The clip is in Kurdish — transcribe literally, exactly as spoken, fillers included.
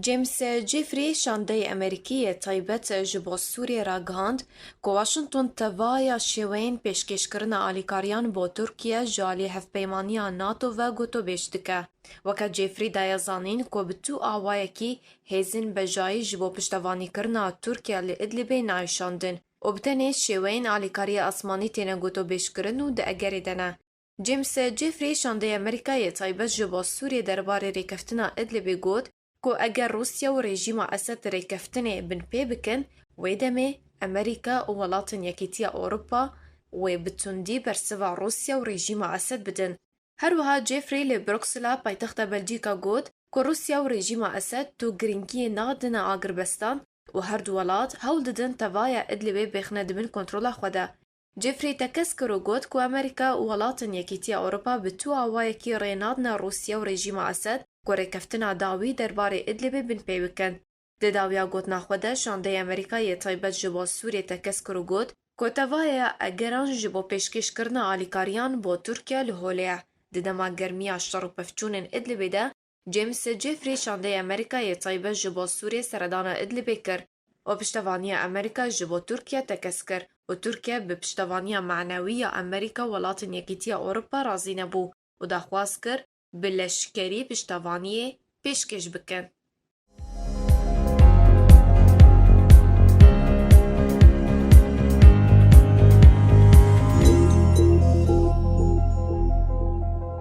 James Jeffrey, şandeyê Amerîkî yê taybet ji bo Sûriyê ragihand ku Washington tevaya şêweyên pêşkêşkirina alîkariyan bo Tirkiye ji alî hevpeymaniya NATO ve gotobêj dike. Weke Jeffrey daye zanîn ku bi tu awayekî hêzên bejayî ji bo piştevanîkirina Tirkiye li Idlibê nayê şandin û bi tenê şêweyên alîkariya asmanî têne gotobêjkirin û di egerê de ne. James Jeffrey, şandeyê Amerîka yê taybet ji bo Sûriyê derbarê rêkeftina Idlibê got ku eger Rûsya û rejîma Esed rêkeftinê binpê bikin, wê demê Amerîka û welatên Yekîtiya Ewropa wê bi tundî bersiva Rûsya û rejîma Esed bidin. Her wiha Jeffrey li Bruksela paytexta Belcîka got ku Rûsya û rejîma Esed tu giringiyê nadine agirbestan û her du welat hewl didin tevaya Idlibê bêxine di bin kontrola xwe de. Jeffrey tekez kir û got ku Amerîka û welatên Yekîtiya Ewropa bi tu awayekî rê nadine Rûsya û rejîma Esed ku rêkeftina dawî derbarê Idlibê binpê bikin. Di dawiya gotina xwe de şandeyê Amerîka yê taybet ji bo Sûriyê tekez kir û got ku tevaya egeran ji bo pêşkêşkirina alîkariyan bo Tirkiye li holê ye. Di dema germiya şer û pevçûnên Idlibê de, James Jeffrey, şandeyê Amerîka yê taybet ji bo Sûriyê seredana Idlibê kir û piştevaniya Amerîka ji bo Tirkiye tekez kir û Tirkiye bi piştevaniya manewî ya Amerîka welatên Yekîtiya Ewropa razî nebû û daxwaz kir bi leşkerî piştevaniyê pêşkêş bikin.